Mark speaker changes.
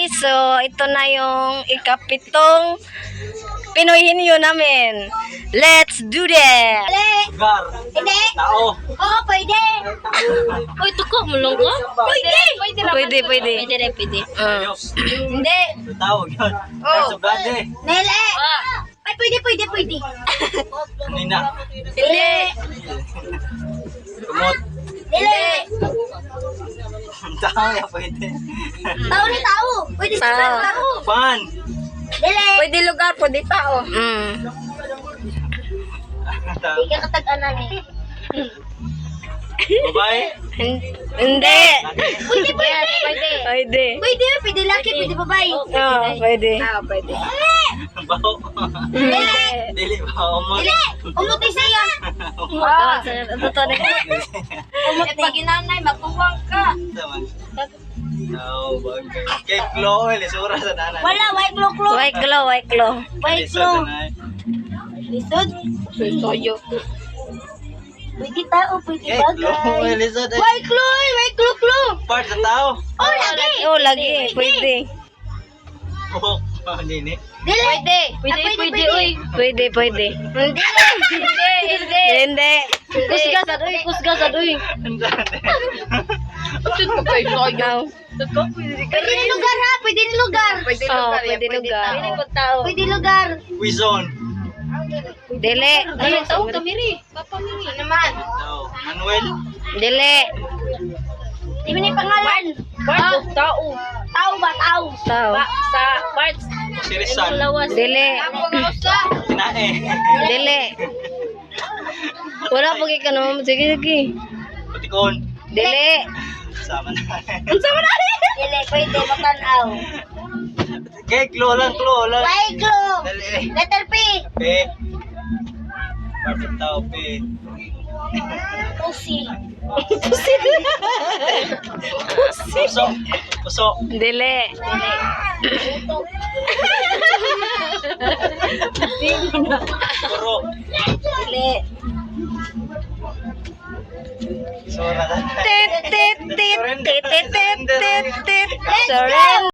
Speaker 1: Guys. So, ito na yung ikapitong Pinoy Henyo namin. Let's do this!
Speaker 2: Lugar.
Speaker 3: Hindi.
Speaker 2: Tao.
Speaker 3: Oo, pwede.
Speaker 4: Uy, tuko mo lang ko?
Speaker 3: Pwede.
Speaker 1: Pwede, pwede.
Speaker 4: Pwede rin, pwede.
Speaker 2: Ayos.
Speaker 3: Hindi.
Speaker 2: Tawag yun.
Speaker 3: Oh.
Speaker 2: Sa brade.
Speaker 3: Nele.
Speaker 4: Ah.
Speaker 3: Ay, pwede, pwede, pwede.
Speaker 2: Kanina.
Speaker 3: Hindi.
Speaker 2: Kumot.
Speaker 3: Dili.
Speaker 2: Tao ya pwede.
Speaker 3: Tao ni tao. Pwede sa
Speaker 1: Tao.
Speaker 3: tao.
Speaker 2: Pan.
Speaker 3: Dili.
Speaker 1: Pwede lugar, pwede tao.
Speaker 2: Tao.
Speaker 3: Hindi ka katag-anan eh.
Speaker 2: Babae.
Speaker 1: Hindi.
Speaker 3: Pwede, pwede.
Speaker 4: Pwede.
Speaker 1: Pwede.
Speaker 3: Pwede, pwede laki, pwede babae.
Speaker 1: Oo, pwede.
Speaker 4: Ah, pwede.
Speaker 2: Baho.
Speaker 3: Dili.
Speaker 2: Dili ba? Umot.
Speaker 3: Dili. Umuti siya.
Speaker 1: Ah, totoo na.
Speaker 4: Eh, pag inanay, magkuwang ka.
Speaker 2: Taman. Tao bagay. Kay Chloe, lisura sa tanan.
Speaker 3: Wala, white glow glow.
Speaker 1: White glow, white glow.
Speaker 3: White
Speaker 2: Lisod
Speaker 3: glow.
Speaker 2: na.
Speaker 3: Lisod.
Speaker 4: Soyo.
Speaker 3: Pwede tao, pwede
Speaker 2: Kay Chloe,
Speaker 3: bagay.
Speaker 2: lisod. Ay,
Speaker 3: White glow, white glow glow.
Speaker 2: part sa tao.
Speaker 3: Oh, lagi.
Speaker 1: Oh, lagi. Pwede.
Speaker 2: Oh, nini.
Speaker 3: Dili.
Speaker 4: Pwede.
Speaker 3: Ah,
Speaker 4: Pwede, pwede, uy.
Speaker 1: Pwede, pwede.
Speaker 3: Hindi.
Speaker 4: Hindi, hindi.
Speaker 1: Hindi.
Speaker 4: Kusgasad, uy. Kusgasad, uy. Tut ko kayo, soyo.
Speaker 1: No.
Speaker 3: Pwede ni lugar ha, pwede ni lugar.
Speaker 4: Pwede
Speaker 1: Oh,
Speaker 4: lugar,
Speaker 1: pwede lugar.
Speaker 4: Pwede pag tao.
Speaker 3: Pwede lugar.
Speaker 2: Wizon.
Speaker 1: Dili.
Speaker 4: Ay, tao kamiri. Papa miri. Ano naman?
Speaker 2: Tao. Manuel.
Speaker 1: Dili.
Speaker 3: Di mo na yung pangalan.
Speaker 4: Part of tao.
Speaker 3: Tao ba, tao?
Speaker 1: Tao.
Speaker 4: Pa, sa parts.
Speaker 2: Si Rizal.
Speaker 4: Lawas.
Speaker 1: Dili.
Speaker 2: Tinae.
Speaker 1: Dili. Wala pa kay kano. Sige, sige.
Speaker 2: Patikon.
Speaker 1: Dili.
Speaker 2: Sama na.
Speaker 1: Unsa man na?
Speaker 3: Dili, pwede matanaw.
Speaker 2: Kay Chloe lang, Chloe lang.
Speaker 3: White glow.
Speaker 2: Dali.
Speaker 3: Letter P.
Speaker 2: P. Part sa tao, P.
Speaker 3: Pussy.
Speaker 2: Puso. Puso.
Speaker 1: Dili.
Speaker 2: Puro.
Speaker 3: Dili.
Speaker 2: Sura na.
Speaker 1: Tit tit tit tit tit tit tit tit. Surrender.